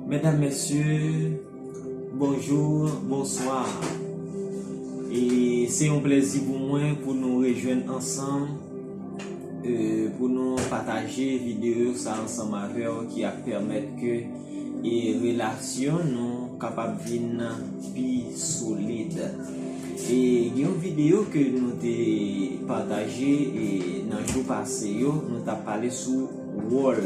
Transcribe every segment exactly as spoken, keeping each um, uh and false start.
Medam, mesye, bonjou, bonswa. E se yon plezi pou mwen pou nou rejwenn ansanm, e pou nou pataje videyo sa ansanm avè w ki ap pèmèt ke e relasyon nou kapab vin pi solid. E gen yon videyo ke nou te pataje e nan jou pase yo, nou t ap pale sou wòl,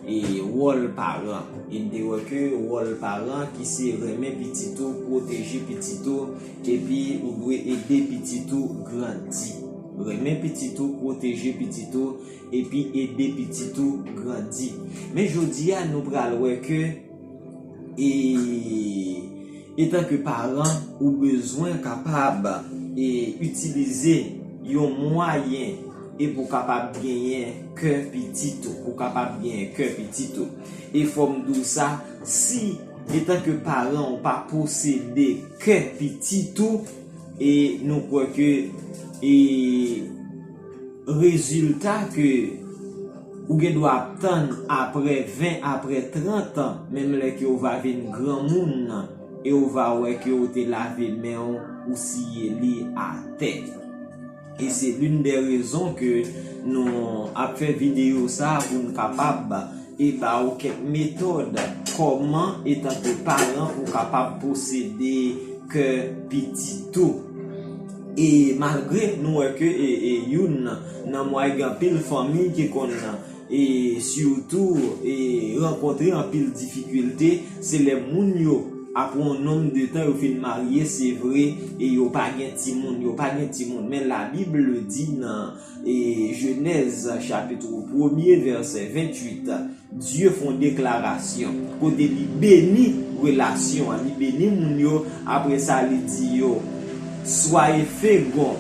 e wòl paran. E n te wè ke wòl paran ki se renmen pitit ou, pwoteje pitit ou, epi ou dwe ede pitit ou grandi. Renmen pitit ou, pwoteje pitit ou, epi ede pitit ou grandi. Men jodi a, nou pral wè ke, e, etanke paran, ou bezwen kapab, e, itilize yon mwayen e pou kapab genyen kè pitit ou, pou kapab genyen kè pitit ou. E fò m di w sa, si etanke paran ou pa posede kè pitit ou, e nou kwè ke, e, rezilta ke ou gen dwa ap tann apre ven, apre trant an, menm lè ke ou va vin granmoun, e ou va wè ke ou te lave men w, ou siye li atè. E se l'une des raisons ke nou ap fè videyo sa a pou n kapab e ba ou kèk metòd kòman, etanke paran, ou kapab posede kè pitit ou. E malgre nou wè ke e, e youn nan mwa, gen anpil fanmi ki konn e sitou e rankontre anpil difikilte, se lè moun yo, apre yon nonm de tan, yo fin marye, se vre, e yo pa gen timoun, yo pa gen timoun. Men Labib di nan e Jenèz chapit premye, vèsè venntuit, Dye fè yon deklarasyon kote li beni relasyon an, li beni moun yo. Apre sa, li di yo, soyez féconds,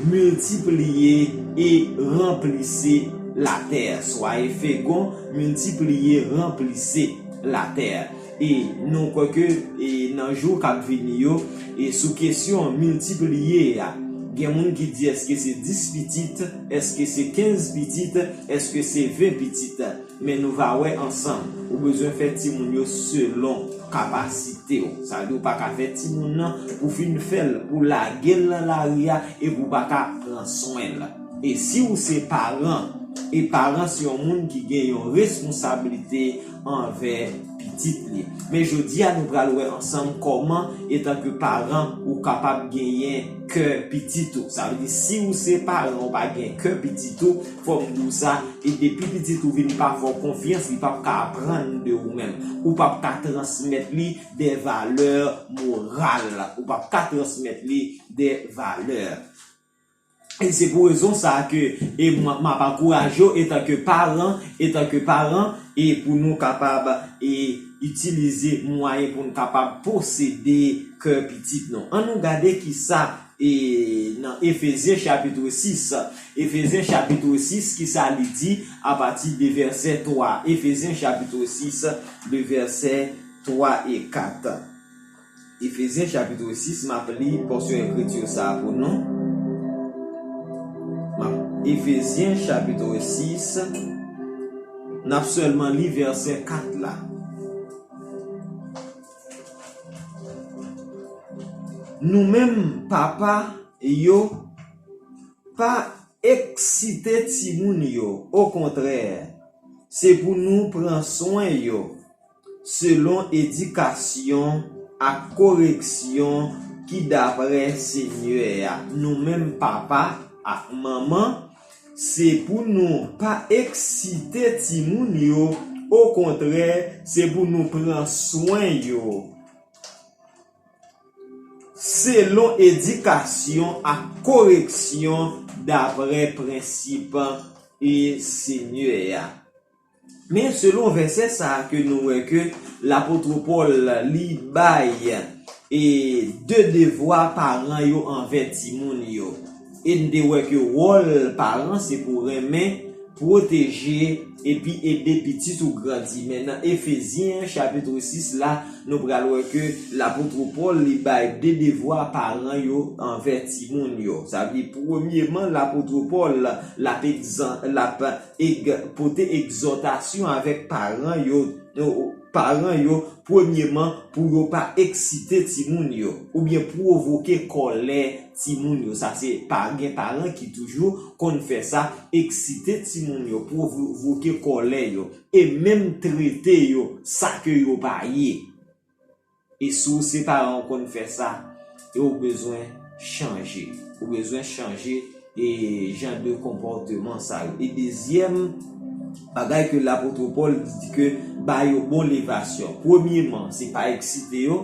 multipliez et remplissez la terre. Soyez féconds, multipliez, remplissez la terre. E nou kwè ke e nan jou k ap vini yo, e sou kesyon miltipliye a, gen moun ki di, èske se dis pitit, èske se kenz pitit, èske se ven pitit? Men nou va wè ansanm. Ou bezwen fè timoun yo selon kapasite w. Sa vle di ou pa ka fè timoun nan pou fin fè l, pou lage l nan lari a, epi ou pa ka pran swen l. E si ou se paran, e paran se yon moun ki gen yon responsablite anvè pitit li. Men jodi a, nou pral wè ansanm kòman, etanke paran, ou kapab genyen kè pitit ou. Sa vle di, si ou se paran, ou pa gen kè pitit ou, fò m di w sa, e depi pitit ou vin pa fè w konfyans, li p ap ka aprann de ou menm. Ou p ap ka transmèt li de valè moral. Ou p ap ka transmèt li de valè. E se pou rezon sa a ke, e m, m ap ankouraje w, etanke paran, etanke paran, e pou nou kapab, e itilize mwayen pou n kapab posede kè pitit nou. Ann nou gade kisa, e nan Efezyen chapit sis, Efezyen chapit sis, kisa li di apati de vèsè twa. Efezyen chapit sis, de vèsè twa e kat. Efezyen chapit sis, m ap li pòsyon ekriti sa a pou nou. M ap, Efezyen chapit sis, n ap sèlman li vèsè kat la. Nou menm, papa yo, pa eksite timoun yo. Okontrè, se pou nou pran swen yo selon edikasyon ak koreksyon ki dapre Senyè a. Nou menm papa ak manman, se pou nou pa eksite timoun yo, okontrè, se pou nou pran swen yo selon edikasyon ak koreksyon dapre prensip e Senyè a. Men selon vèsè sa a ke nou wè ke lapot Pòl li bay e de devwa paran yo anvè timoun yo. E n te wè ke wòl paran se pou renmen, pwoteje, epi ede pitit ou grandi. Men nan Efezyen chapit sis la, nou pral wè ke lapot Pòl li bay de devwa paran yo anvè timoun yo. Sa vle di, premyeman, lapot Pòl l ap egzan-, l ap eg-, pote egzòtasyon avèk paran yo, paran yo, premyeman, pou yo pa eksite timoun yo, oubyen pwovoke kòlè timoun yo. Sa se pa, gen paran ki toujou konn fè sa, eksite timoun yo, pwovoke kòlè yo, e menm trete yo sa ke yo pa ye. E si w se paran w konn fè sa, e w bezwen chanje. Ou bezwen chanje e jan de konpòteman sa yo. E dezyèm bagay ke lapot Pòl di ke ba yo bon levasyon. Premyeman, se pa eksite yo,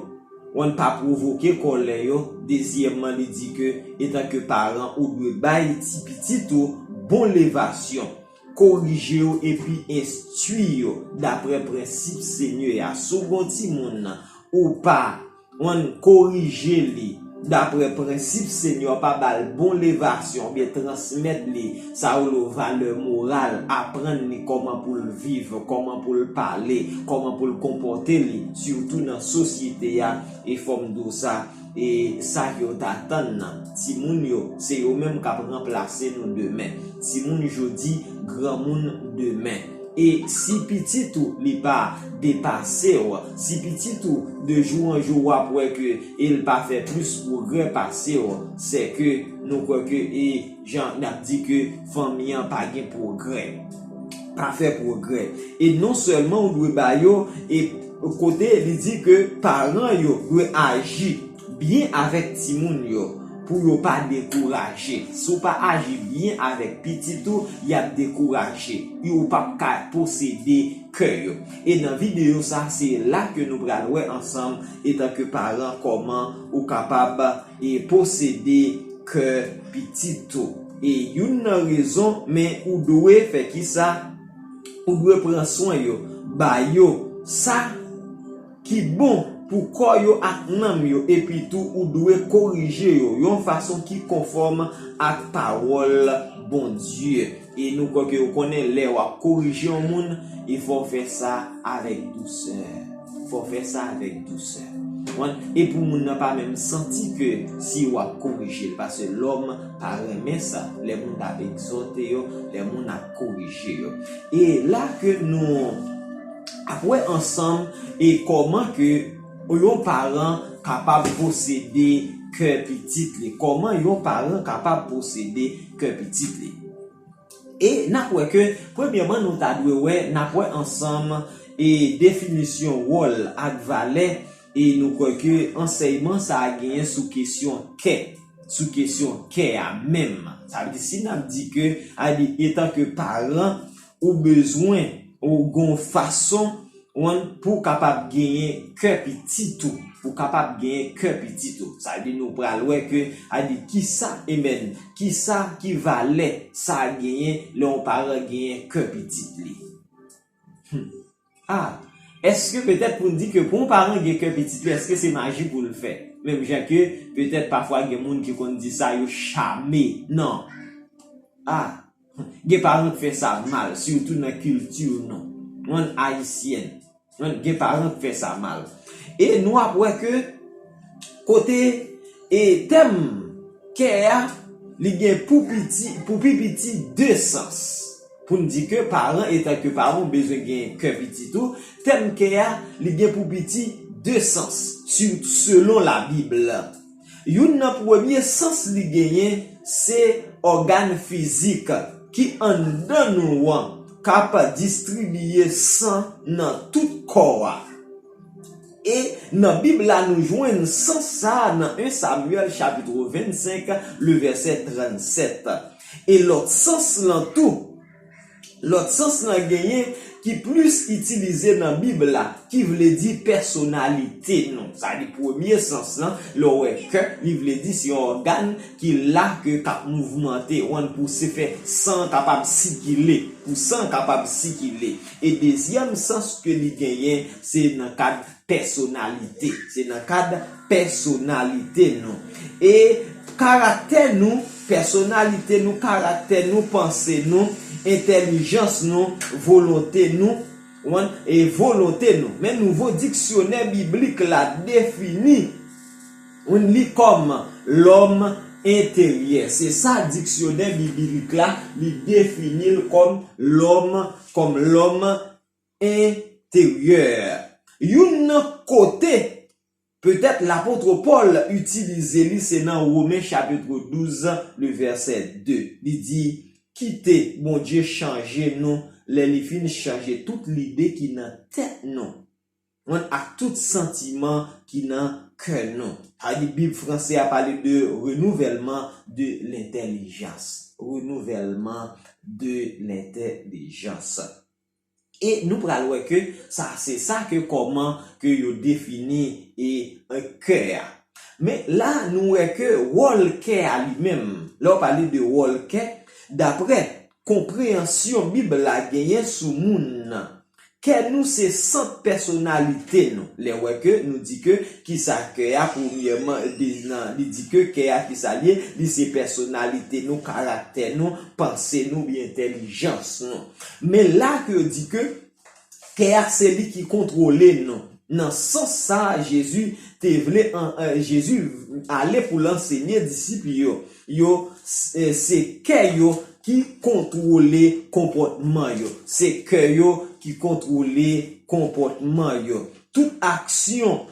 w pa pwovoke kòlè yo. Dezyèmman, li di ke, etanke paran, ou dwe bay ti pitit ou bon levasyon, korije yo epi enstwi yo dapre prensip Senyè a. Si w gen yon timoun, ou pa, w korije li dapre prensip Senyè a, pa ba l bon levasyon, oubyen transmèt li sa yo rele valè moral, aprann li kòman pou l viv, kòman pou l pale, kòman pou l konpòte li, sitou nan sosyete a, e fò m di w sa, e sa yo t atann nan. Timoun yo, se yo menm k ap ranplase nou demen. Timoun jodi, granmoun demen. E si pitit ou li pa depase w, si pitit ou de jou an jou w ap wè ke e l pa fè plis pwogrè pase w, se ke nou kwè ke e jan n ap di ke fanmi an pa gen pwogrè, pa fè pwogrè. E non sèlman ou dwe ba yo, e kote li di ke paran yo dwe aji byen avèk timoun yo pou yo pa dekouraje. Si w pa aji byen avèk pitit ou, y ap dekouraje. Yo p ap ka posede kè yo. E nan videyo sa, se la ke nou pral wè ansanm, etanke paran, kòman ou kapab e posede kè pitit ou. E youn nan rezon, men ou dwe fè kisa? Ou dwe pran swen yo, ba yo sa ki bon pou kò yo ak nanm yo, epi tou ou dwe korije yo yon fason ki konfòm ak pawòl Bondye. E nou kwè ke ou konnen lè w ap korije yon moun, e fò w fè sa avèk dousè. Fò w fè sa avèk dousè. Konprann? E pou moun nan pa menm santi ke si w ap korije l, paske lòm pa renmen sa, lè moun ap egzòte yo, lè moun ap korije yo. E la ke nou ap wè ansanm e kòman ke yon paran kapab posede kè pitit li. Kòman yon paran kapab posede kè pitit li? E n ap wè ke, premyèman, nou ta dwe wè, n ap wè ansanm e definisyon wòl ak valè, e nou kwè ke ansèyman sa a genyen sou kesyon kè, sou kesyon kè a menm. Sa vle di, si n ap di ke, a di, etanke paran, ou bezwen, ou gon fason, konprann, pou w kapab genyen kè pitit ou, pou w kapab genyen kè pitit ou. Sa vle di nou pral wè ke, a di kisa, amen, kisa ki valè sa genyen lè yon paran genyen kè pitit li. Hmm. Ah, èske petèt pou n di ke pou yon paran gen kè pitit li, èske se maji pou l fè? Menm jan ke petèt pafwa gen moun ki konn di sa, yo chame. Non. Ah, gen paran k fè sa mal, sitou nan kilti nou. Moun ayisyèn. Moun, gen paran k fè sa mal. E nou ap wè ke kote e tèm kè a, li gen pou piti, pou pi piti de sans. Pou n di ke paran, etanke paran, ou bezwen gen kè pitit ou, tèm kè a, li gen pou piti de sans, si, selon Labib la. Youn nan premye sans li genyen, se ògàn fizik ki anndan nou an k ap distribiye san nan tout kò a. E nan Bib la, nou jwenn sans sa a nan en Samyèl chapit vennsenk, le vèsè trannsèt. E lòt sans lan tou, lòt sans lan genyen ki plis itilize nan Bib la, ki vle di pèsonalite nou. Sa di premye sans lan, lè w wè kè, li vle di se yon ògàn ki la ke k ap mouvmante, ou konprann, pou se fè san an kapab sikile, pou san an kapab sikile. E dezyèm sans ke li genyen, se nan kad pèsonalite. Se nan kad pèsonalite nou. E karaktè nou, pèsonalite nou, karaktè nou, panse nou, entèlijans nou, volonte nou, e volonte nou. Men nouvo diksyonè biblik la defini li kòm lòm enteryè. Se sa diksyonè biblik la, li defini l kòm lòm, kòm lòm enteryè. Youn nan kote petèt lapot Pòl itilize li, se nan Women chapit douz, le vèsè de. Li di, kite Bondye chanje nou lè li fin chanje tout lide ki nan tèt nou, ak tout santiman ki nan kè nou. Sa vle di, Bib franse a pale de renouvèlman de lentèlijans. Renouvèlman de lentèlijans. E nou pral wè ke sa, se sa ke kòman ke yo defini e, e kè a. Men la, nou wè ke wòl kè a li menm, lè w pale de wòl kè, daprè konpreyansyon Bib la genyen sou moun nan, kè nou se sant pèsonalite nou. Lè w wè ke nou di ke kisa kè a, premyèman, de- nan- li di ke kè a kisa l ye, li se pèsonalite nou, karaktè nou, panse nou, oubyen entèlijans nou. Men la ke yo di ke kè a se li ki kontwole nou. Nan sans sa a, Jezi te vle an- eh, Jezi ale pou l ansenye disip yo. Yo, eh, se kè yo ki kontwole konpòtman yo. Se kè yo ki kontwole konpòtman yo. Tout aksyon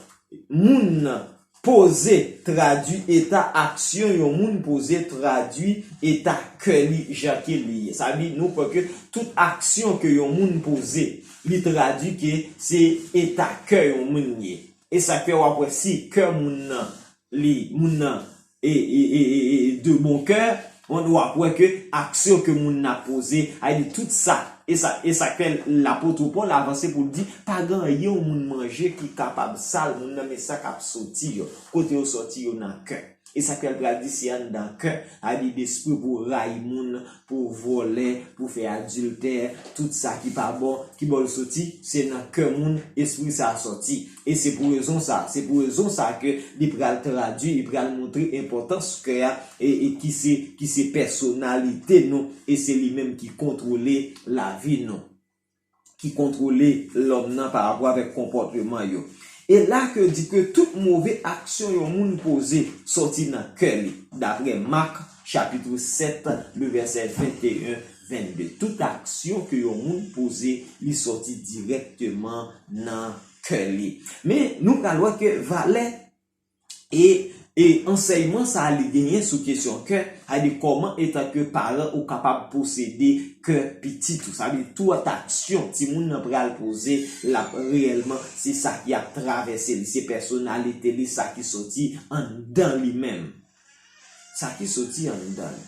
moun nan poze tradui eta aksyon yon moun poze tradui eta kè li jan ke li ye. Sa vle di, nou kwè ke tout aksyon ke yon moun poze, li tradui ke se eta kè yon moun ye. E sa fè w ap wè si kè moun nan, li, moun nan, e, e, e, e, e, de bon kè, w ap wè ke aksyon ke moun nan poze, a di tout sa, e sa, e sa fè lapot Pòl avanse pou l di, pa gen anyen yon moun manje ki kapab sal moun nan, men sa k ap soti yo. Kote yo soti yo nan kè. E sa fè l pral di se anndan kè, a di despri pou rayi moun, pou vòlè, pou fè adiltè, tout sa ki pa bon, ki bò l soti, se nan kè moun, espri sa a sòti. E se pou rezon sa, se pou rezon sa ke li pral tradui, li pral montre enpòtans kè a, e, e ki se, ki se pèsonalite nou, e se li menm ki kontwole lavi nou, ki kontwole lòm nan pa rapò avèk konpòtman yo. E la ke di ke tout move aksyon yon moun poze sòti nan kè li, daprè Mak chapit sèt, le vèsè venteyen, vennde. Tout aksyon ke yon moun poze, li sòti dirèkteman nan kè li. Men, nou pral wè ke valè e, e ansèyman sa a li genyen sou kesyon kè, a di kòman etanke paran ou kapab posede kè pitit ou. Sa vle di tout aksyon timoun nan pral poze, l ap reyèlman, se sa ki ap travèse li, se pèsonalite li, sa ki soti anndan li menm. Sa ki soti anndan li.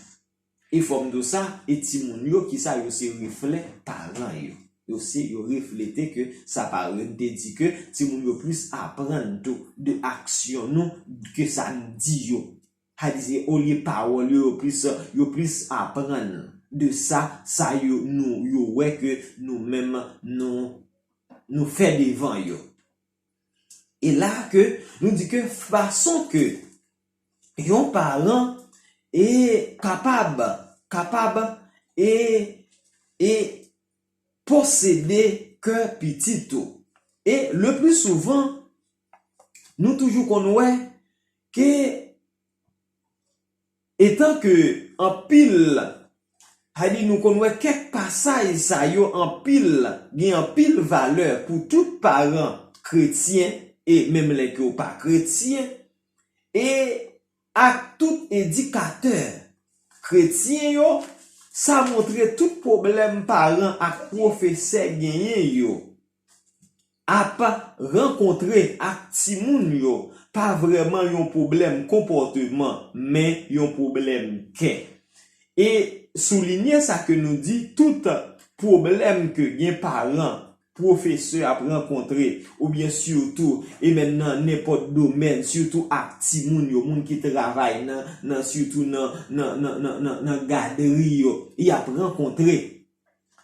E fò m di w sa, e timoun yo, kisa yo se reflè paran yo. Yo se, yo reflete ke sa paran yo te di ke timoun yo plis aprann tou de aksyon nou ke sa nou di yo. Sa di se olye pawòl yo, yo plis, yo plis aprann de sa, sa yo, nou, yo wè ke nou menm nou, nou fè devan yo. E la ke nou di ke fason ke yon paran e kapab, kapab e, e posede kè pitit ou. E le pli souvan, nou toujou konn wè ke etan ke anpil, sa di nou konn wè kèk pasaj sa yo anpil, gen anpil valè pou tout paran kretyen, e menm lè ke w pa kretyen, e ak tout edikatè kretyen yo, sa montre tout pwoblèm paran ak pwofesè genyen yo ap rankontre ak timoun yo pa vrèman yon pwoblèm konpòteman, men yon pwoblèm kè. E soulinye sa ke nou di, tout pwoblèm ke gen paran, pwofesè ap rankontre, oubyen sitou, e menm nan nenpòt domèn, sitou ak timoun yo, moun ki travay nan, nan, sitou nan, nan, nan, nan, nan, nan gadri yo, y ap rankontre.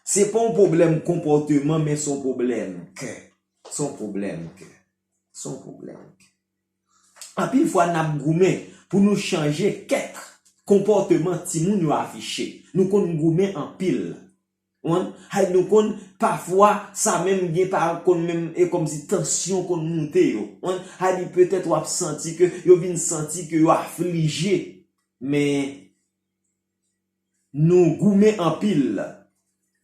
Se pa yon pwoblèm konpòteman, men se yon pwoblèm kè. Se yon pwoblèm kè. Se yon pwoblèm kè. Anpil fwa, n ap goumen pou nou chanje kèk konpòteman timoun yo afiche. Nou konn goumen anpil. Ou konprann? Hay nou konn pafwa sa menm gen pa konn menm e kòmsi tansyon konn moute yo. Ou konprann? Hay di petèt w ap santi ke yo vin santi ke yo aflije. Men nou goumen anpil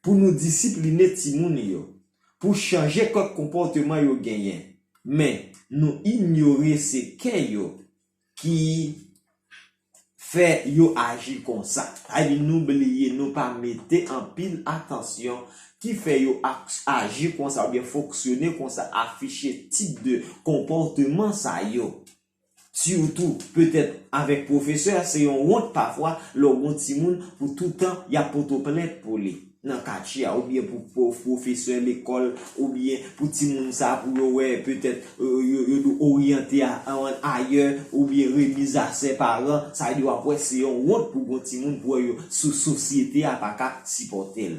pou nou disipline timoun yo, pou chanje kèk konpòteman yo genyen. Men nou inyore se kè yo ki fè yo aji konsa. Sa vle di nou bliye, nou pa mete anpil atansyon ki fè yo ak- aji konsa oubyen fonksyone konsa, afiche tip de konpòteman sa yo. Sitou, petèt avèk pwofesè, se yon wont pafwa lè w gon timoun pou toutan y ap pote w plent pou li nan katye a, oubyen pou pwof, pwofesè lekòl, oubyen pou timoun sa, pou yo wè petèt, euh, yo, yo dwe oryante a, an, ayè, oubyen remiz a sè paran, sa vle di w ap wè se yon wont pou gon timoun pou wè yo sou sosyete a pa ka sipòte l.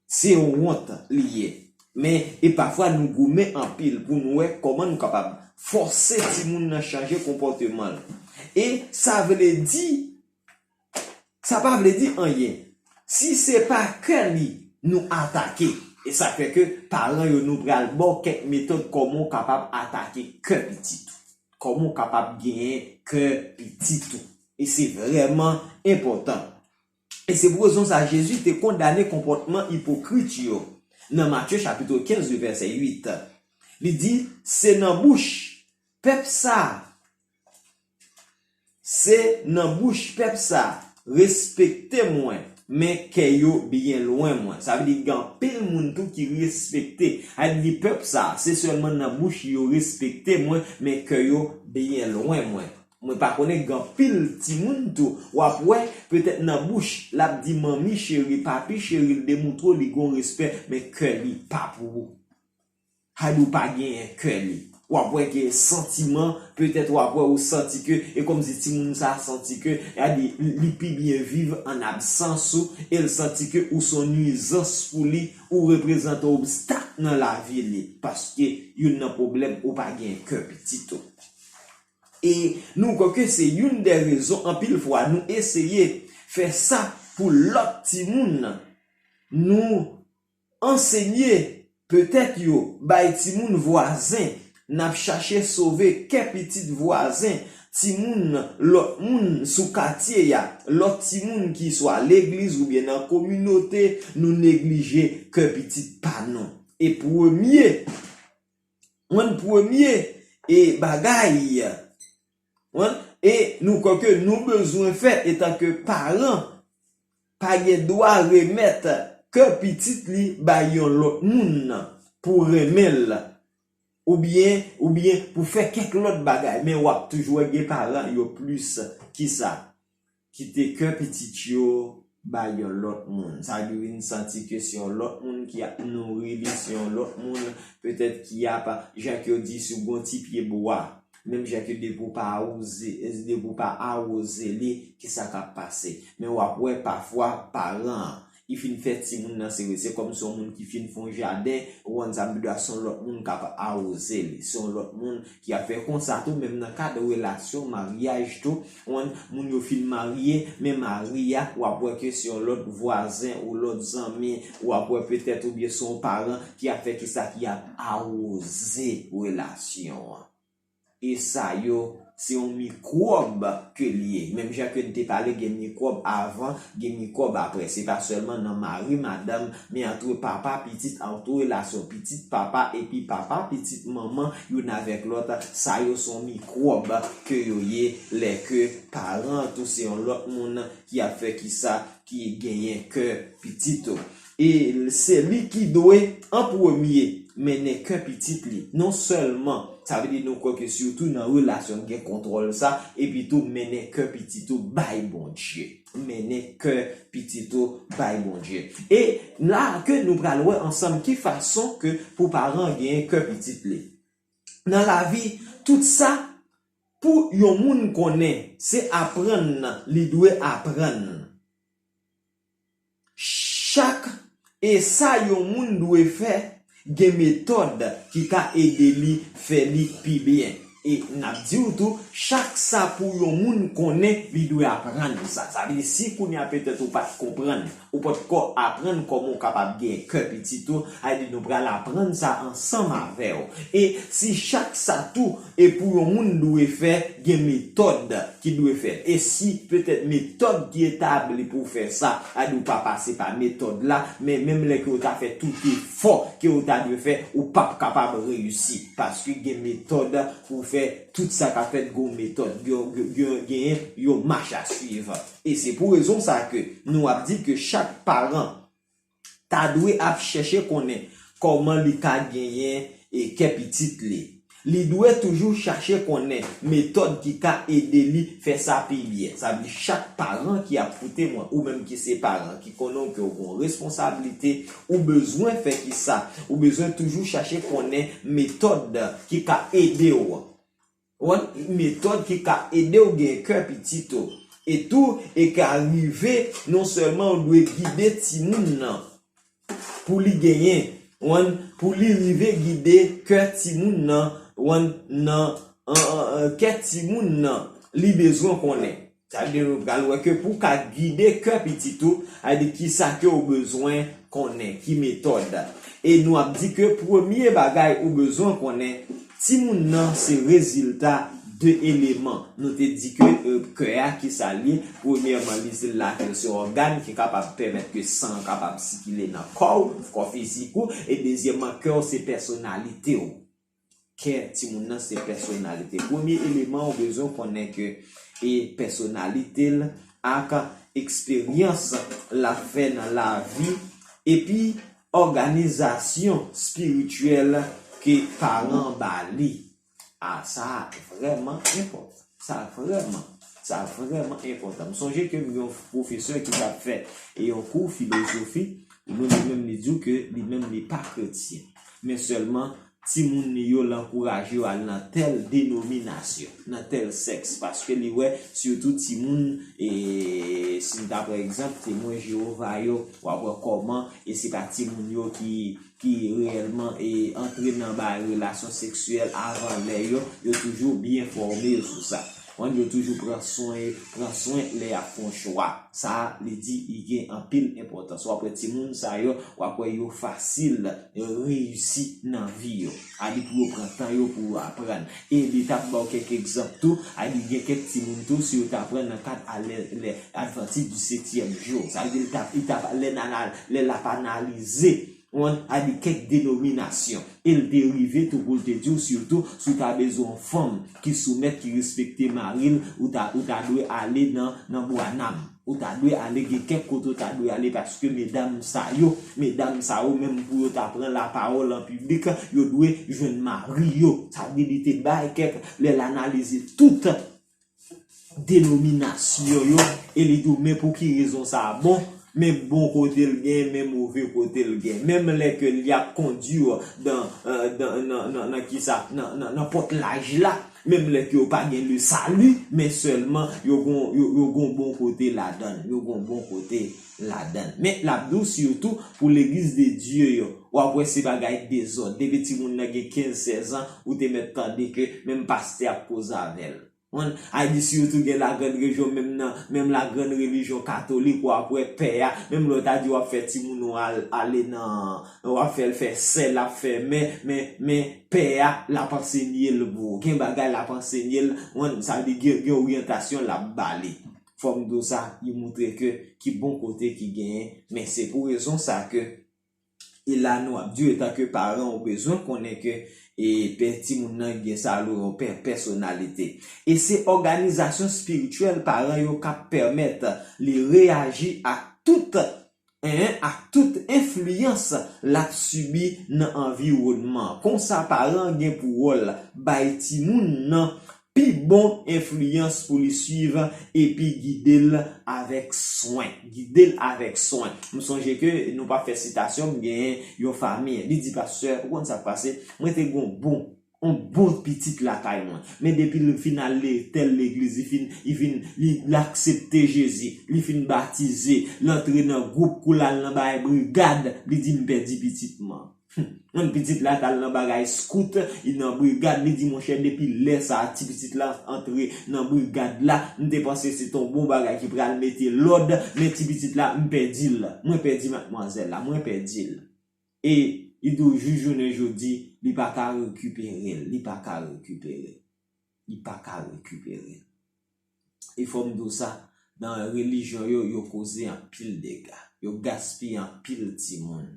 Se yon wont li ye. Men, e pafwa nou goumen anpil pou nou wè kòman nou kapab fòse timoun nan chanje konpòteman l. E sa vle di, sa pa vle di anyen. Si se pa kè li nou atake, e sa fè ke paran yo nou pral ba w kèk metòd kòman w kapab atake kè pitit ou. Kòman w kapab genyen kè pitit ou. E se vrèman enpòtan. E se pou rezon sa Jezi te kondane konpòtman ipokrit yo nan Matye chapit kenz, vèsè uit. Li di, se nan bouch pèp sa, se nan bouch pèp sa, respekte mwen, men kè yo byen lwen mwen. Sa vle di gen anpil moun tou ki respekte. A di pèp sa, se sèlman nan bouch yo respekte mwen, men kè yo byen lwen mwen. Mwen pa konnen gen anpil timoun tou. W ap wè, petèt nan bouch, l ap di manmi cheri, papi cheri, l demontre w li gon respè, men kè li pa pou ou. Hay di w pa genyen kè li. W ap wè gen santiman, petèt w ap wè ou santi ke, e kòmsi timoun sa a santi ke, a di, li pi byen viv an absans ou, e l santi ke ou se yon nwizans pou li, ou reprezante yon obstak nan lavi li, paske youn nan pwoblèm ou pa genyen kè pitit ou. E nou kwè ke se youn dè rezon anpil fwa nou eseye fè sa pou lòt timoun. Nou ansenye petèt yo bay timoun vwazen, n ap chache sove kè pitit vwazen, timoun lòt moun sou katye a, lòt timoun ki swa legliz oubyen nan kominote, nou neglije kè pitit pa nou. E premye Mwen premye e bagay mwen, e nou kwè ke nou bezwen fè etanke paran, pa gen dwa remèt kè pitit li bay yon lòt moun pou renmen l, oubyen, oubyen pou fè kèk lòt bagay, men w ap toujou wè gen paran yo plis ki sa. Kite kè pitit yo bay yon lòt moun. Sa vle di vin santi ke se yon lòt moun ki ap nouri li, se yon lòt moun petèt ki ap, jan ke yo di, sou gon ti pye bwa. Menm jan ke depi w pa awoze, depi w pa awoze li, kisa k ap pase? Men w ap wè pafwa paran an, li fin fè timoun nan sere. Se kòm se yon moun ki fin fè yon jaden, ou konn sa m vle di a, se yon lòt moun k ap awoze li. Se yon lòt moun ki ap fè konsa tou, menm nan kad relasyon maryaj tou, moun, moun yo fin marye, men mari a, w ap wè ke se yon lòt vwazen ou lòt zanmi, w ap wè petèt oubyen se yon paran ki ap fè kisa, ki ap awoze relasyon an. E sa yo, se yon mikwòb ke l ye. Menm jan ke n te pale, gen mikwòb avan, gen mikwòb apre. Se pa sèlman nan mari, madanm, men antre papa, pitit, antre relasyon pitit, papa, epi papa, pitit, manman, youn avèk lòt. Sa yo se yon mikwòb ke yo ye lè ke paran an tou se yon lòt moun ki ap fè kisa, ki genyen kè pitit ou. E se li ki dwe, an premye, mennen kè pitit li. Non sèlman, sa vle di nou kwè ke sitou nan relasyon gen kontwòl sa, epi tou mennen kè pitit ou bay Bondye. Mennen kè pitit ou bay Bondye. E la ke nou pral wè ansanm ki fason ke pou paran genyen kè pitit li. Nan lavi, tout sa pou yon moun konnen, se aprann li dwe aprann. Chak e sa yon moun dwe fè, gen metòd ki ka ede li fè li pi byen. E n ap di w tou, chak sa pou yon moun konnen, li dwe aprann sa. Sa vle di, si kounye a petèt ou pa t konprann, ou potko aprann kòman w kapab gen kè pitit ou, a di nou pral aprann sa ansanm avè w. E si chak sa tou, e pou yon moun dwe fè, gen metòd ki dwe fèt. E si petèt metòd ki etabli pou fè sa, a di w pa pase pa metòd la, men menm lè ke w ta fè tout efò ke w ta dwe fè, ou p ap kapab reyisi. Paske gen metòd pou fè tout sa k ap fèt, gon metòd, gen, gen, gen, genyen yon mach a swiv. E se pou rezon sa ke nou ap di ke chak paran ta dwe ap chèche konnen kòman li ka genyen e kè pitit li. Li dwe toujou chache konnen metòd ki ka ede li fè sa pi byen. Sa vle di chak paran ki ap koute mwen, ou menm ki se paran, ki konnen ke w gen yon responsablite, ou bezwen fè kisa? Ou bezwen toujou chache konnen metòd ki ka ede w. Ou wè, metòd ki ka ede w gen kè pitit ou. E tou, e ka rive, non sèlman ou dwe gide timoun nan pou li genyen, ou wè, pou li rive gide kè timoun nan, ou wè, nan, an, an, an, kè timoun nan, li bezwen konnen. Sa vle di nou pral wè ke pou w ka gide kè pitit ou, a di kisa ke w bezwen konnen, ki metòd. E nou ap di ke premye bagay ou bezwen konnen, timoun nan se rezilta de eleman. Nou te di ke, e, kè a, kisa l ye? Premyèman, li se la ke se ògàn ki kapab pèmèt ke san an kapab sikile nan kò w, kò fizik ou, e dezyèmman, kè w se pèsonalite w. Kè timoun nan se pèsonalite. Premye eleman ou bezwen konnen ke e pèsonalite l ak eksperyans l ap fè nan lavi, epi òganizasyon espirityèl ke paran ba li. A, sa vrèman enpòtan. Sa vrèman, sa vrèman enpòtan. M sonje ke m gen yon pwofesè ki t ap fè e yon kou filozofi, li menm, li menm li di w ke li menm li pa kretyen. Men sèlman, timoun li yo, l ankouraje yo al nan tèl denominasyon, nan tèl sèks, paske li wè, sitou timoun, e, si n ta pran egzanp, Temwen Jewova yo, w ap wè kòman, e se pa timoun yo ki, ki reyèlman, e, antre nan bay relasyon seksyèl avan lè yo, yo toujou byen fòme sou sa. Konprann, yo toujou pran swen, pran swen lè y ap fè yon chwa. Sa a, li di, li gen anpil enpòtans. W ap wè timoun sa yo, w ap wè yo fasil reyisi nan vi yo. A di pou yo pran tan yo pou yo aprann. E li t ap ba w kèk egzanp tou, a di gen kèk timoun tou, si yo t aprann nan kad a lè, lè Adventiste du septième jour. Sa vle di li t ap, li t ap, lè n anal-, lè l ap analize, ou konprann, a di kèk denominasyon. E l te rive tou pou l te di w, sitou, si w ta bezwen yon fanm ki soumèt, ki respekte mari l, ou ta, ou ta dwe ale nan, nan Branham. Ou ta dwe ale, gen kèk kote ou ta dwe ale, paske medam sa yo, medam sa yo, menm pou yo ta pran lapawòl an piblik, yo dwe jwenn mari yo. Sa vle di li te bay kèk, lè l analize tout denominasyon yo, e li di w, men pou ki rezon sa a bon, men bon kote l gen, men move kote l gen. Menm lè ke li ap kondui w dan, euh, dan, nan, nan, nan kisa, nan, nan, nan pòt laj la, menm lè ke yo pa gen le salut, men sèlman yo gon, yo, yo gon bon kote ladan l, yo gon bon kote ladan l. Men l ap di w sitou pou legliz de Dye yo, w ap wè se bagay dezòd. Depi timoun nan gen kenz, sèz an, ou te mèt tande ke menm pastè ap koze avè l. Konprann? A di sitou gen lagrann rejyon, menm nan, menm lagrann relijyon katolik, w ap wè pè a, menm lè w ta di w ap fè timoun ou al-, ale nan, w ap fè l fè sè, l ap fè mè, men, men pè a, l ap ansenye l pou ou. Gen bagay l ap ansenye l, konprann? Sa vle di gen, gen oryantasyon l ap ba li. Fò m di w sa, li montre ke ki bon kote ki genyen, men se pou rezon sa ke E la nou ap di w, etanke paran, ou bezwen konnen ke, e, pè timoun nan gen sa yo rele yon pè, pèsonalite. E se òganizasyon espirityèl paran yo k ap pèmèt li reyaji ak tout, en, ak tout enfliyans l ap sibi nan anviwònman an. Konsa, paran an gen pou wòl bay timoun nan pi bon enfliyans pou li swiv epi gide l avèk swen. Gide l avèk swen. M sonje ke nou pa fè sitasyon, m genyen yon fanmi. Li di, pastè, ou konn sa k pase? Mwen te gon bon, Yon bon pitit lakay mwen. Men depi l fin al le tèl legliz, li fin, li fin, li, l aksepte Jezi, li fin batize, l antre nan gwoup, kou l al nan bagay brigad, li di, "M pèdi pitit mwen." Yon pitit la t al nan bagay skout, li nan brigad, li di, "Monchè, depi lè sa a, ti pitit la antre nan brigad la, m te panse se t on bon bagay ki pral mete lòd, men ti pitit la, m pèdi l. Mwen pèdi madmwazèl la, mwen pèdi l." E li di w jis jounen jodi, li pa ka rekipere l, li pa ka rekipere l, li pa ka rekipere l. E fò m di w sa, nan relijyon yo, yo koze anpil dega, yo gaspiye anpil timoun.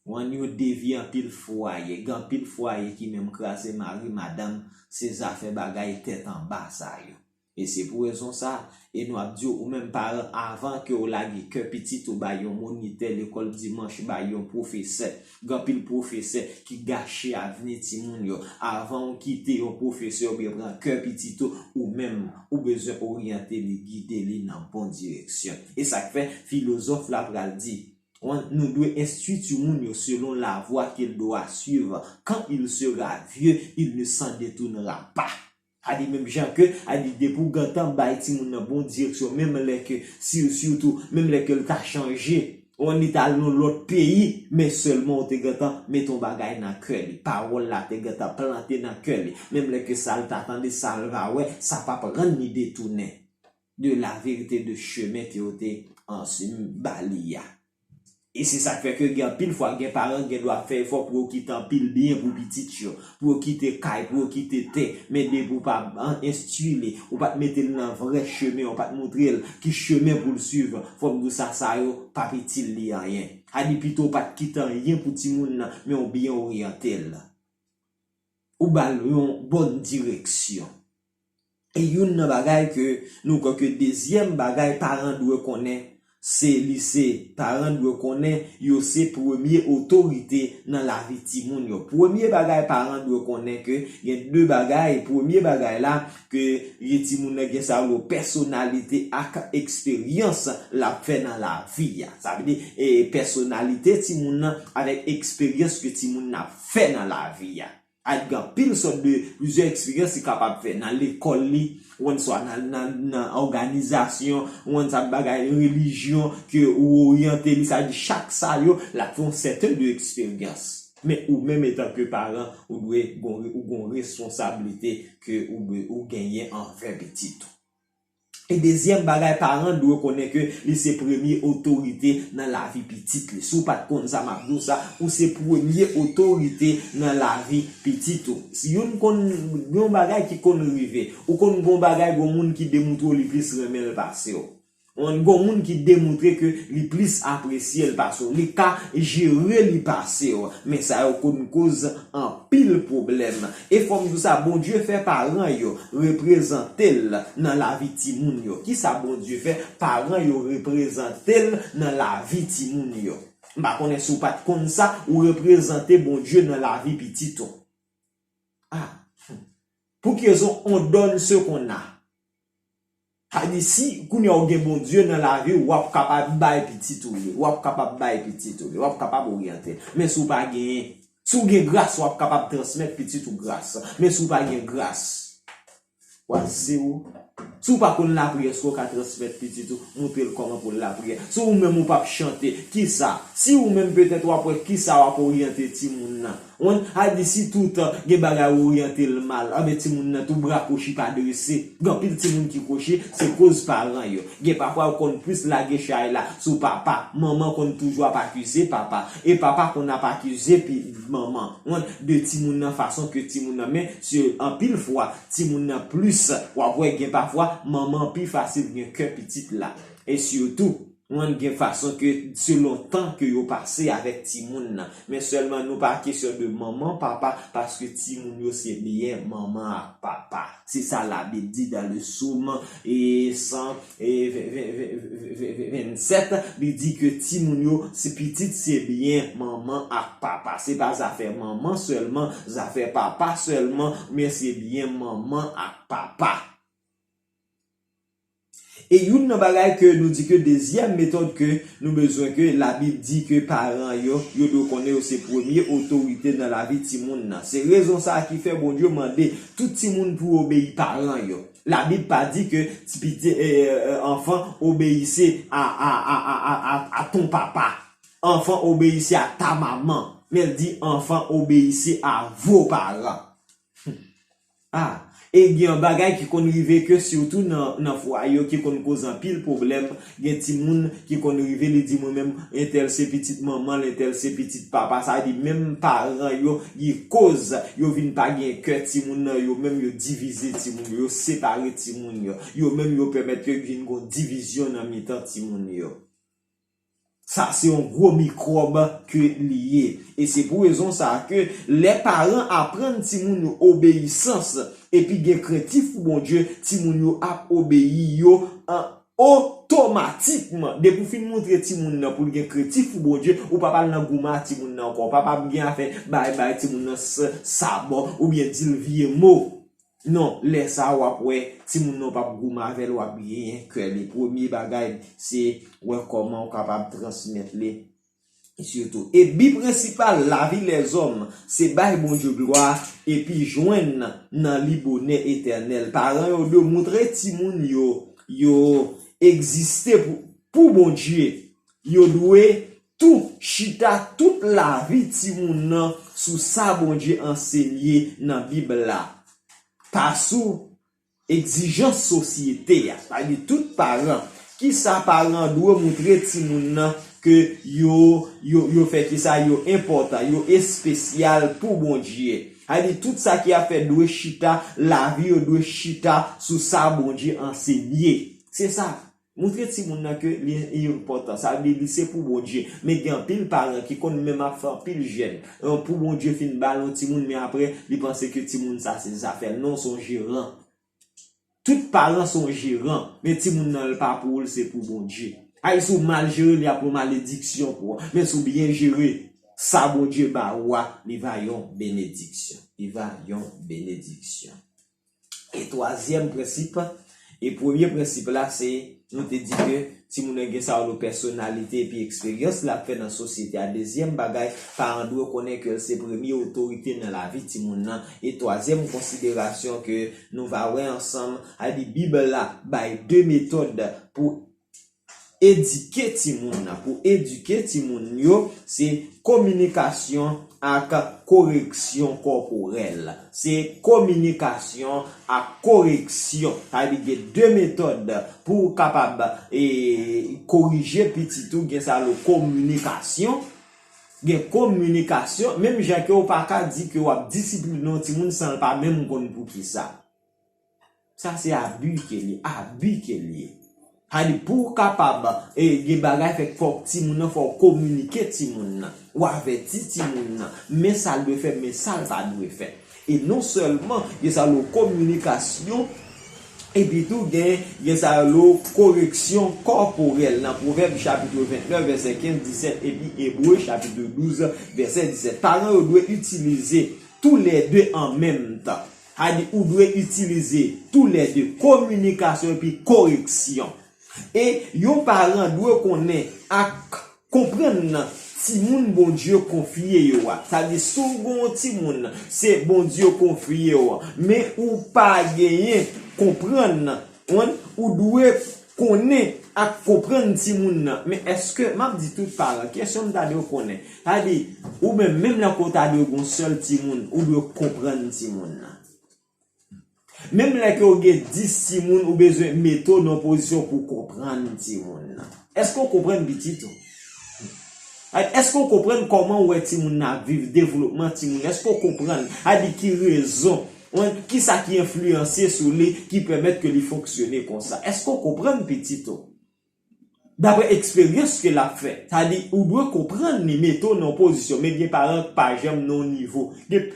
Wan yo devye anpil fwaye, gen anpil fwaye ki menm kraze mari, madanm, se zafè bagay tèt anba sa yo. E se pou rezon sa, e nou ap di w, ou menm paran, avan ke w lage kè pitit ou bay yon monitè lekòl dimanch, bay yon pwofesè, gen anpil pwofesè ki gache avni timoun yo. Avan w kite yon pwofesè oubyen pran kè pitit ou, ou menm, ou bezwen oryante li, gide li nan bon direksyon. E sa k fè filozòf la pral di, nou dwe enstwi timoun yo selon la voie qu'il doit suivre. Quand il sera vieux, il ne s'en détournera pas. A di menm jan ke, a di depi w gentan bay timoun nan bon direksyon, menm lè ke, si, sitou, menm lè ke l ta chanje, ou li t al nan lòt peyi, men sèlman ou te gentan mete yon bagay nan kè li. Pawòl la te gentan plante nan kè li. Menm lè ke sa l ta tande, sa l va wè, sa p ap rann li detounen de la verite de chemen ke ou te ansenye ba li a. E se sa k fè ke gen anpil fwa, gen paran gen dwa fè efò pou yo kite anpil byen pou pitit yo, pou yo kite kay, pou yo kite tè, men depi w pa enstwi li, ou pa t mete l nan vrè chemen, ou pa t montre l ki chemen pou l swiv, fò m di w sa, sa yo p ap itil li anyen. A di pito w pa t kite anyen pou timoun nan, men w byen oryante l. Ou ba l yon bòn direksyon. E youn nan bagay ke nou kwè ke dezyèm bagay paran dwe konnen, se li se, paran dwe konnen yo se premye otorite nan lavi timoun yo. Premye bagay paran dwe konnen ke gen de bagay, premye bagay la ke gen timoun nan gen sa yo pèsonalite ak eksperyans l ap fè nan lavi a. Sa vle di, e, pèsonalite timoun nan avèk eksperyans ke timoun nan ap fè nan lavi a. A gen anpil sòt de plizyè eksperyans li kapab fè nan lekòl li, ou konn swa nan, nan, nan òganizasyon, ou konn sa bagay relijyon ke ou oryante li, sa di chak sa yo, l ap fè yon sèten de eksperyans. Men ou menm etan ke paran, ou dwe gon, ou gon responsablite ke ou, ou genyen anvè pitit ou. E dezyèm bagay, paran dwe konnen ke li se premye otorite nan lavi pitit li. Si w pa t konn sa, m ap di w sa, ou se premye otorite nan lavi pitit ou. Si youn konn yon bagay ki konn rive, ou konn gon bagay, gon moun ki demontre w li plis renmen l pase w. Gon moun ki demontre ke li plis apresye l pase w, li ka jere li pase w. Men sa yo konn koz anpil pwoblèm. E fò m di w sa, Bondye fè paran yo reprezante l nan lavi timoun yo. Kisa Bondye fè paran yo reprezante l nan lavi timoun yo? M pa konnen si w pa t konn sa, ou reprezante Bondye nan lavi pitit ou. Ah, hmm. Pour qu'ils ont, on donne ce qu'on a. Sa di, si kounye a ou gen Bondye nan lavi w, w ap kapab bay pitit ou li. W ap kapab bay pitit ou li. W ap kapab oryante. Men si w pa genyen, si w gen gras, w ap kapab transmèt pitit ou gras. Men si w pa gen gras, w a zewo. Si w pa konn lapriyè, èske w ka transmèt pitit ou, montre l kòman pou l lapriyè? Si ou menm ou p ap chante, kisa? Si ou menm petèt w ap wè kisa w ap oryante timoun nan. Ou konprann? A di si toutan gen bagay ou oryante l mal, anben timoun nan tou bra kwochi pa drese. Gen anpil timoun ki kwochi, se koz paran yo. Gen pafwa yo konn plis lage chay la sou papa. Manman konn toujou ap akize papa. E papa konn ap akize pi manman. Ou konprann? De timoun nan, fason ke timoun nan, men se anpil fwa, timoun nan plis, w ap wè gen pafwa, manman pi fasil gen kè pitit la. E sitou, ou konprann, gen fason ke selon tan ke yo pase avèk timoun nan. Men sèlman nou pa kesyon de manman, papa, paske timoun yo se byen manman ak papa. Se sa Labib di dans le Psaume e san, e ven, ven, ven, ven, ven, ven, vennsèt, li di ke timoun yo, se pitit se byen manman ak papa. Se pa zafè manman sèlman, zafè papa sèlman, men se byen manman ak papa. E youn nan bagay ke nou di ke dezyèm metòd ke nou bezwen ke Labib di ke paran yo, yo dwe konnen yo se premye otorite nan lavi timoun nan. Se rezon sa a ki fè Bondye mande tout timoun pou yo obeyi paran yo. Labib pa di ke ti piti, eh, eh, enfant, obéissez à, à, à, à, à, à ton papa. Enfant, obéissez à ta maman. Men l di, enfant, obéissez à vos parents. Ah, e gen yon bagay ki konn rive ke sitou nan, nan fwaye yo ki konn koz anpil pwoblèm. Gen timoun ki konn rive, li di, mwen menm, entèl se pitit manman l, entèl se pitit papa. Sa vle di, menm paran yo, ki koz yo vin pa gen kè timoun nan, yo menm yo divize timoun yo, yo separe timoun yo. Yo menm yo pèmèt ke vin gon divizyon nan mitan timoun yo. Sa se yon gwo mikwòb ke li ye. E se pou rezon sa a ke lè paran aprann timoun yo obeyisans, epi gen krentif pou Bondye, timoun yo ap obeyi yo an otomatikman. Depi w fin montre timoun nan pou l gen krentif pou Bondye, ou p ap al nan goumen a timoun nan ankò. Ou p ap ap gen afè bay, bay timoun nan s-, sabò oubyen di l vye mo. Non, lè sa a w ap wè timoun nan w p ap goumen avè l, w ap genyen kè li. Premye bagay, se wè kòman w kapab transmèt li. Sitou. E bi prensipal lavi lèzòm, se bay Bondye glwa epi jwenn nan li bonè etènèl. Paran yo dwe montre timoun yo, yo egziste pou, pou Bondye. Yo dwe tou chita tout lavi timoun nan sou sa Bondye ansenye nan Bib la, pa sou egzijans sosyete a. Sa vle di tout paran, kisa paran dwe montre timoun nan ke yo, yo, yo fè kisa, yo enpòtan, yo espesyal pou Bondye. Sa vle di tout sa ki ap fèt dwe chita, lavi yo dwe chita sou sa Bondye ansenye. Se sa. Montre timoun nan ke li enpòtan. Sa vle di li se pou Bondye. Men gen anpil paran ki konn menm ap fè anpil jèn. Pou Bondye fin ba l yon timoun, men apre, li panse ke timoun sa se zafè l. Non, se yon jeran. Tout paran se yon jeran. Men timoun nan, l pa pou ou, l se pou Bondye. Ay, si w mal jere, li ap yon malediksyon pou ou. Men si w byen jere, sa Bondye ba ou a, li va yon benediksyon. Li va yon benediksyon. E twazyèm prensip, e premye prensip la, se nou te di ke timoun nan gen sa yo rele pèsonalite epi eksperyans l ap fè nan sosyete a. Dezyèm bagay, paran dwe konnen ke l se premye otorite nan lavi timoun nan. E twazyèm konsiderasyon ke nou va wè ansanm, a di Bib la bay de metòd pou edike timoun nan. Pou edike timoun yo, se kominikasyon ak koreksyon kòporèl. Se kominikasyon ak koreksyon. Sa vle di gen de metòd pou w kapab, e, korije pitit ou, gen sa yo rele kominikasyon. Gen kominikasyon, menm jan ke w pa ka di ke w ap disipline yon timoun san l pa menm konn poukisa. Sa se abi ke li, abi ke li ye. Sa di pou w kapab, e, gen bagay fèk fòk timoun nan, fò w kominike timoun nan, w avèti timoun nan, men sa l dwe fè, men sa l pa dwe fè. E non sèlman gen sa yo rele kominikasyon, epi tou gen, gen sa yo rele koreksyon kòporèl nan Pwovèb chapit vennèf, vèsè kenz, disèt, epi Ebre chapit douz, vèsè disèt. Paran yo dwe itilize toulède an menm tan. Sa di ou dwe itilize toulède kominikasyon epi koreksyon. E yon paran dwe konnen ak konprann timoun Bondye konfye yo a. Sa di si w gen yon timoun, se Bondye konfye w, men ou pa genyen konprann, ou dwe konnen ak konprann timoun nan. Men èske, m ap di tout paran, kesyon m ta dwe konnen. Sa di, ou menm, menm lè ke w ta dwe gen yon sèl timoun, ou dwe konprann timoun nan. Menm lè ke w gen dis timoun, ou bezwen mete w nan yon pozisyon pou w konprann timoun nan. Èske w konprann pitit ou? Èske w konprann kòman w wè timoun nan ap viv, devlopman timoun? Èske w konprann? A di ki rezon, kisa ki enfliyanse sou li, ki pèmèt ke li fonksyone konsa? Èske w konprann pitit ou? Daprè eksperyans ke l ap fè. Sa di, ou dwe konprann li, mete w nan yon pozisyon. Men gen paran k pa janm nan yon nivo. Gen,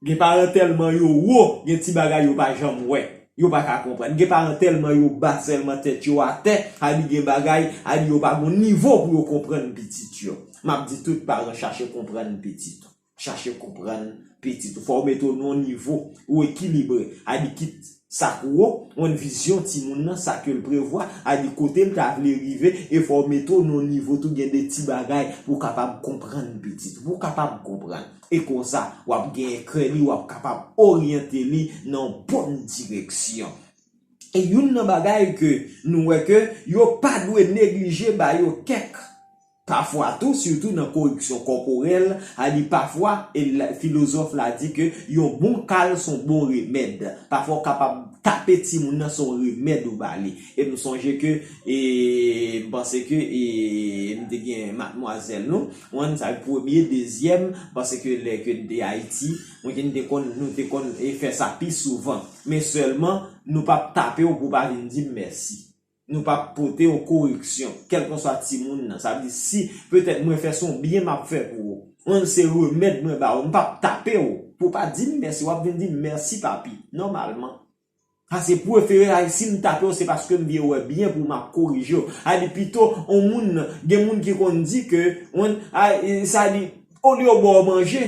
gen paran tèlman yo wo, gen ti bagay yo pa janm wè. Yo pa ka konprann. Gen paran tèlman yo ba sèlman tèt yo atè, sa di gen bagay, sa di yo pa gon nivo pou yo konprann pitit yo. M ap di tout paran chache konprann pitit ou. Chache konprann pitit ou. Fò w mete w nan yon nivo ou ekilibre. Sa di kit sa k wo, yon vizyon timoun nan, sa ke l prevwa, a di kote l ta vle rive, e fò w mete w nan yon nivo tou, gen de ti bagay pou w kapab konprann pitit, pou w kapab konprann. E konsa, w ap genyen kè li, w ap kapab oryante li nan yon bòn direksyon. E youn nan bagay ke nou wè ke yo pa dwe neglije ba yo kèk. Pafwa tou, sitou nan koreksyon kòporèl, a di pafwa, e la- filozòf la di ke yon bon kal se yon bon remèd. Pafwa w kapab tape timoun nan se yon remèd ou ba li. E m sonje ke, e, m panse ke, e, m te gen madmwazèl nou, mwen sa premye, dezyèm, m panse ke lè ke n te Ayiti, mwen ke n te konn, nou te konn, e, fè sa pi souvan. Men sèlman, nou p ap tape w pou w pa vin di m mèsi. Nou p ap pote yon koreksyon, kèlkanswa timoun nan. Sa vle di, si petèt mwen fè se yon byen m ap fè pou ou, mwen se remèd mwen ba ou, m p ap tape w pou w pa di m mèsi, w ap vin di m mèsi papi, nòmalman. Sa se prefere, a, si m tape w, se paske m vle wè byen pou m ap korije w. A di pito, yon moun, gen moun ki konn di ke, mwen, a, e, sa di, olye yo ba w manje,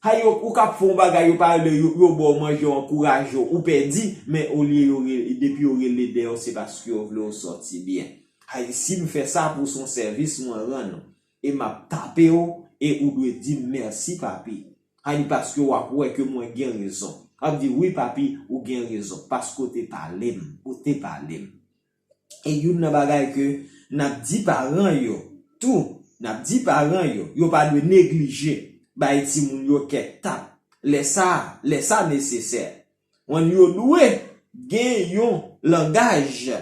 Hay yo, ou k ap fè yon bagay, yo pa rele, yo, yo ba w manje, yo ankouraje w, ou pèdi, men olye yo rele, depi yo rele dèyè w, se paske yo vle w sòti byen. Hay, si m fè sa pou se yon sèvis mwen rann ou, e m ap tape w, e ou dwe di m mèsi, papi. Hay, paske w ap wè ke mwen gen rezon. W ap di, wi, papi, ou gen rezon, paske w te pale m, ou te pale m. E youn nan bagay ke n ap di paran yo, tou, n ap di paran yo, yo pa dwe neglije bay timoun yo kèk tap, lè sa, lè sa nesesè. Wan yo dwe gen yon langaj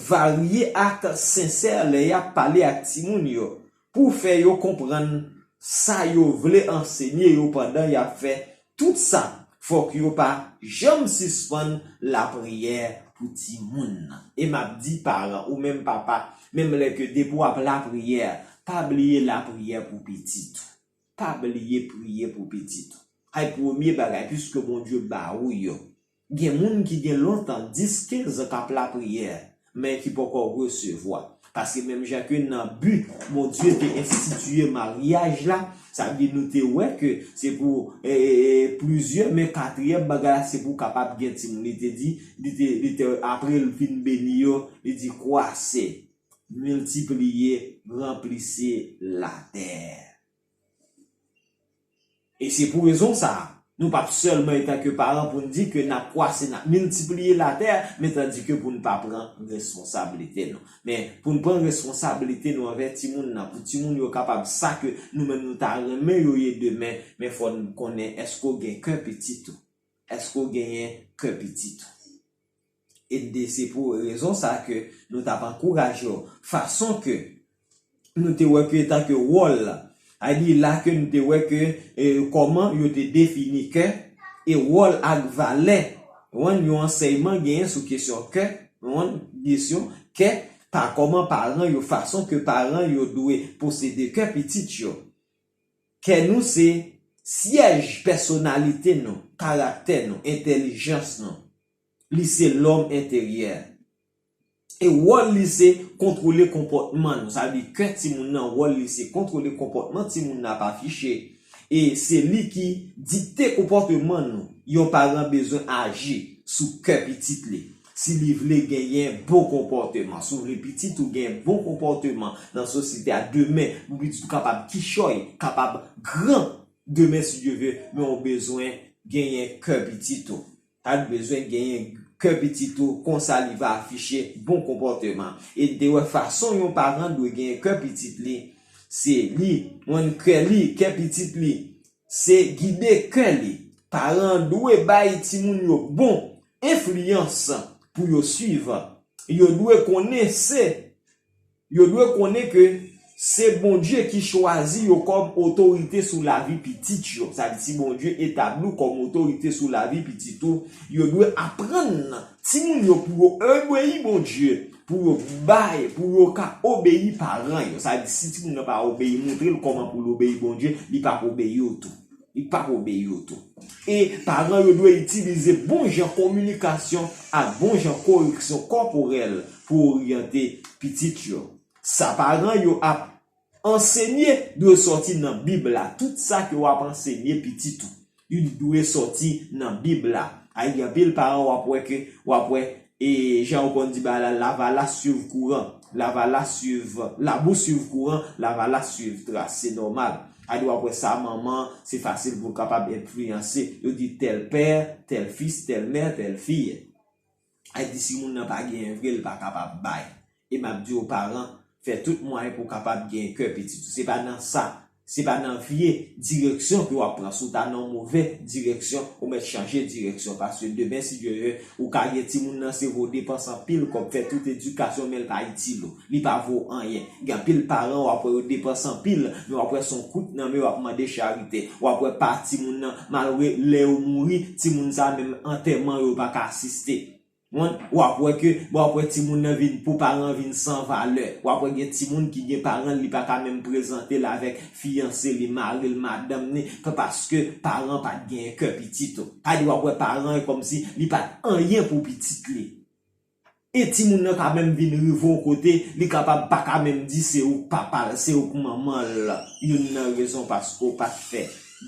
varye ak sensè lè y ap pale ak timoun yo, pou fè yo konprann sa yo vle ansenye yo pandan y ap fè tout sa. Fòk yo pa janm sispann lapriyè pou timoun nan. E m ap di paran, ou menm papa, menm lè ke depi w ap lapriyè, pa bliye lapriyè pou pitit ou. Pa bliye priye pou pitit ou. Ay premye bagay, piske Bondye ba ou yo. Gen moun ki gen lontan, dis, kenz an k ap lapriyè, men ki poko resevwa. Paske menm jan ke nan bi Bondye te enstitiye maryaj la, sa vle di nou te wè ke se pou, e, e, e, plizyè, men katriyèm bagay la, se pou kapab gen timoun. Li te di, li te, li te, apre l fin beni yo, li di, kwase, miltipliye, ranplise latè. E se pou rezon sa a, nou p ap sèlman etanke paran pou n di ke n ap kwase, n ap miltipliye latè, men tandike pou n pa pran responsablite nou. Men pou n pran responsablite nou anvè timoun nan, pou timoun yo kapab sa ke nou menm nou ta renmen yo ye demen, men fò n konnen èske w gen kè pitit ou. Èske w genyen kè pitit ou? E de se pou rezon sa ke nou t ap ankouraje w. Fason ke nou te wè ke etanke wòl, a di la ke nou te wè ke, e, kòman yo te defini kè, e wòl ak valè, wan yon ansèyman genyen sou kesyon kè, wan kesyon kè, pa kòman paran yo, fason ke paran yo dwe posede kè pitit yo. Kè nou se syèj pèsonalite nou, karaktè nou, entèlijans nou. Li se lòm enteryè. E wòl li se kontwole konpòtman nou. Sa vle di kè timoun nan, wòl li se kontwole konpòtman timoun nan ap afiche. E se li ki dikte konpòtman nou. Yon paran bezwen aji sou kè pitit li. Si li vle genyen bon konpòtman, si w vle pitit ou gen bon konpòtman nan sosyete a demen, pou pitit ou kapab kichòy, kapab gran demen si Dye vle, men w bezwen genyen kè pitit ou. Sa w bezwen genyen kè pitit ou, konsa li va afiche bon konpòtman. E n te wè fason yon paran dwe genyen kè pitit li, se li, yon kè li, kè pitit li, se gide kè li. Paran an dwe bay timoun yo bon enfliyans pou yo swiv. Yo dwe konnen se, yo dwe konnen ke se Bondye ki chwazi yo kòm otorite sou lavi pitit yo. Sa vle di si Bondye etabli w kòm otorite sou lavi pitit ou, yo dwe aprann timoun yo pou yo obeyi Bondye, pou yo bay, pou yo ka obeyi paran yo. Sa vle di si timoun nan pa obeyi, montre l kòman pou l obeyi Bondye, li p ap obeyi w tou. Li p ap obeyi w tou. E paran yo dwe itilize bon jan kominikasyon ak bon jan koreksyon kòporèl pou oryante pitit yo. Sa paran yo ap ansenye dwe sòti nan Bib la. Tout sa ke w ap ansenye pitit ou, li dwe sòti nan Bib la. Ay, gen anpil paran w ap wè ke, w ap wè, e jan yo konn di bagay la, lavalas swiv kouran, lavalas swiv, labou swiv kouran, lavalas swiv tras, se nòmal. Ay, w ap wè sa, manman, se fasil pou l kapab enfliyanse. Yo di tel père, tel fils, telle mère, telle fille. Ay, di si moun nan pa genyen vre, li pa kapab bay. E m ap di w, paran, fè tout mwayen pou w kapab genyen kè pitit ou. Se pa nan sa, se pa nan vye direksyon ke w ap pran. Si w ta nan yon move direksyon, ou mèt chanje direksyon. Paske demen, si Dye vle, ou ka gen timoun nan, se vre w depanse anpil kòb, fè tout edikasyon, men l pa itil ou. Li pa vo anyen. Gen anpil paran, w ap wè yo depanse anpil, men w ap wè se yon kout nan men w ap mande charite. W ap wè pa timoun nan, malgre lè yo mouri, timoun sa menm antèman yo pa ka asiste. Wan, w ap wè ke, w ap wè timoun nan vin, pou paran vin san valè. W ap wè gen timoun ki gen paran l, li pa ka menm prezante l avèk fiyanse li, mari l, madanm ni, pa-, paske paran pa t genyen kè pitit ou. Sa di w ap wè paran e kòmsi li pa t anyen pou pitit li. E timoun nan ka menm vin rive yon kote, li kapab pa ka menm di se ou k papa l, se ou k manman l. Youn nan rezon paske w pa t fè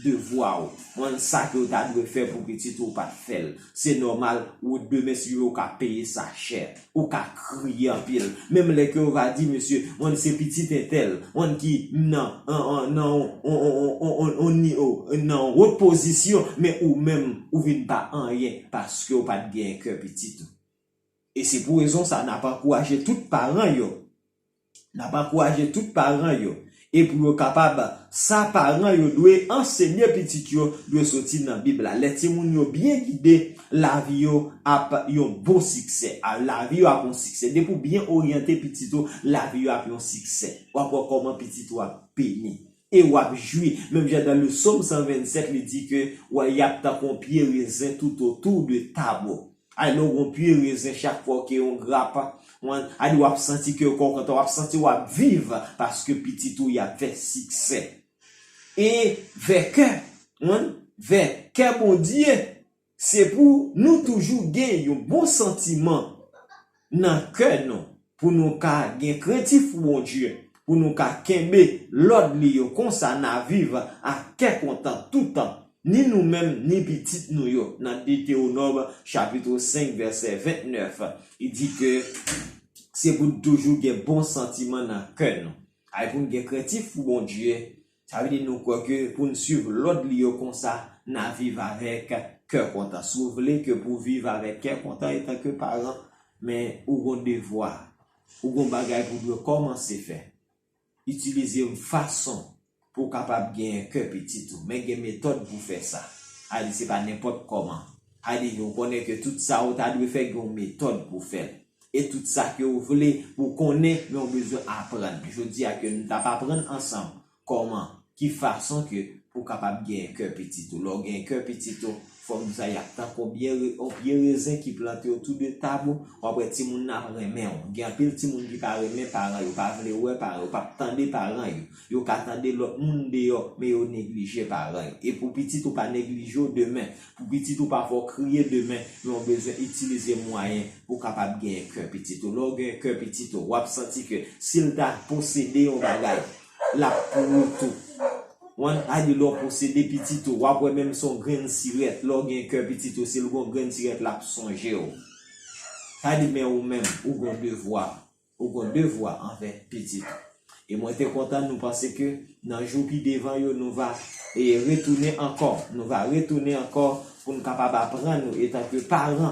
devwa w. Mwen, sa ke w ta dwe fè pou pitit ou, w pa t fè l. Se nòmal, ou demen si w ka peye sa chè. Ou ka kriye anpil. Menm lè ke w va di, mesye, mwen se pitit entèl, mwen ki nan, an, an, nan, on, on, on, on, on, on, on, nan wot pozisyon, men ou menm, ou vin pa anyen paske w pa t gen kè pitit ou. E se pou rezon sa, n ap ankouraje tout paran yo. N ap ankouraje tout paran yo. E pou yo kapab, sa paran yo dwe ansenye pitit yo, dwe soti nan Bib la. Lè timoun yo byen gide, lavi yo ap yon bon siksè. A, lavi yo ap yon siksè. Depi w byen oryante pitit ou, lavi yo ap yon siksè. W ap wè kòman pitit ou ap beni. E w ap jwi. Menm jan dan le Sòm san vennsèt, li di ke, wè, y ap tankou yon pye rezen toutotou de tab ou. Ay, lè w gon pye rezen, chak fwa w ke yon grap, wan, a di w ap santi ke w kontan, w ap santi w ap viv, paske pitit ou y ap fè siksè. E vè kè, wan, vè kè Bondye, se pou nou toujou gen yon bon santiman nan kè nou, pou nou ka gen krentif pou Bondye, pou nou ka kenbe lòd li yo, konsa n a viv ak kè kontan toutan, ni nou menm, ni pitit nou yo. Nan Detewonòm, chapit senk, vèsè vennèf, li di ke se pou n toujou gen bon santiman nan kè nou. Ay, pou n gen krentif pou Bondye, sa vle di nou kwè ke pou n swiv lòd li yo konsa, n a viv avèk kè kontan. Si w vle ke pou w viv avèk kè kontan etanke paran, men ou gon devwa, ou gon bagay pou w dwe kòmanse fè. Itilize yon fason pou w kapab genyen kè pitit ou. Men gen metòd pou fè sa. Sa di se pa nenpòt kòman. Sa di nou konnen ke tout sa ou ta dwe fè gen yon metòd pou fè l. E tout sa ke w vle pou w konnen, men w bezwen aprann. Jodi a ke nou t ap aprann ansanm kòman, ki fason ke pou w kapab genyen kè pitit ou. Lè w genyen kè pitit ou, fò m di sa, y ap tankou yon byen re-, yon pye rezen ki plante otou de tab ou. W ap wè timoun nan ap renmen w. Gen anpil timoun ki pa renmen paran yo, pa vle wè paran yo, p ap tande paran yo. Yo ka tande lòt moun deyò, men yo neglije paran yo. E pou pitit ou pa neglije w demen, pou pitit ou pa fè w kriye demen, men w bezwen itilize mwayen pou w kapab genyen kè pitit ou. Lè w genyen kè pitit ou, w ap santi ke si l ta posede yon bagay, l ap pou ou tou. Wan, sa di lè w posede pitit ou, w ap wè menm se yon grenn sirèt, lè w gen kè pitit ou, si l gon grenn sirèt, l ap sonje w. Sa di men ou menm, ou gon devwa, ou gon devwa anvè pitit ou. E mwen te kontan nou panse ke nan jou ki devan yo, nou va, e, retounen ankò, nou va retounen ankò pou n kapab aprann nou etanke paran,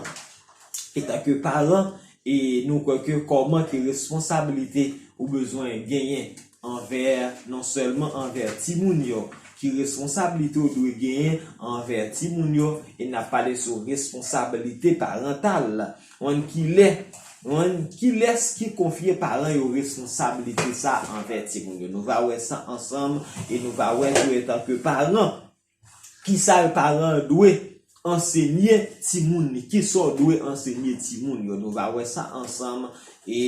etanke paran, e nou kwè ke kòman ke responsablite ou bezwen genyen anvè, non sèlman anvè timoun yo, ki responsablite ou dwe genyen anvè timoun yo, e n ap pale sou responsablite parantal. Wan kilè, wan kilès ki konfye paran yo responsablite sa anvè timoun yo. Nou va wè sa ansanm e nou va wè tou etanke paran. Kisa paran dwe ansenye timoun li? Kisa w dwe ansenye timoun yo? Nou va wè sa ansanm e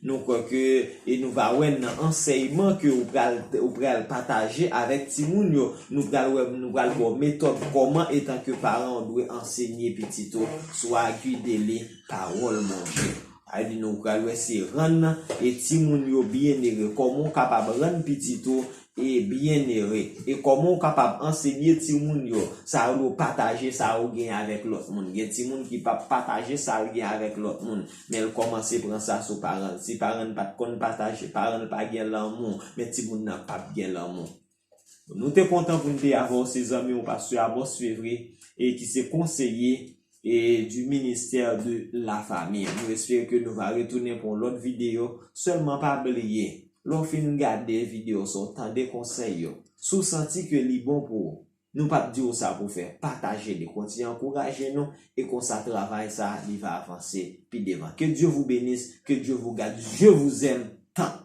nou kwè ke, e nou va wè nan ansèyman ke ou pral, ou pral pataje avèk timoun yo. Nou pral wè, nou pral ba w metòd kòman etanke paran ou dwe ansenye pitit ou, swa gide li pawòl Bondye. Sa vle di nou pral wè se rann e timoun yo byennere, kòman w kapab rann pitit ou e byenere. E kòman w kapab ansenye timoun yo sa yo dwe pataje sa yo gen avèk lòt moun. Gen timoun ki p ap pataje sa l gen avèk lòt moun, men l kòmanse pran sa sou paran l. Si paran l pa t konn pataje, paran l pa gen lanmou, men timoun nan p ap gen lanmou. Nou te kontan pou n te avè w, se zanmi w pastè Amos Fevre, e ki se konseye e du ministère de la famille. Nou espere ke nou va retounen pou yon lòt videyo. Sèlman pa bliye, lè w fin gade videyo sa, w tande konsèy yo, si w santi ke li bon pou ou, nou p ap di w sa pou w fè, pataje li, kontinye ankouraje nou, e konsa travay sa, li va avanse pi devan. Que Dieu vous bénisse, que Dieu vous garde, je vous aime tant.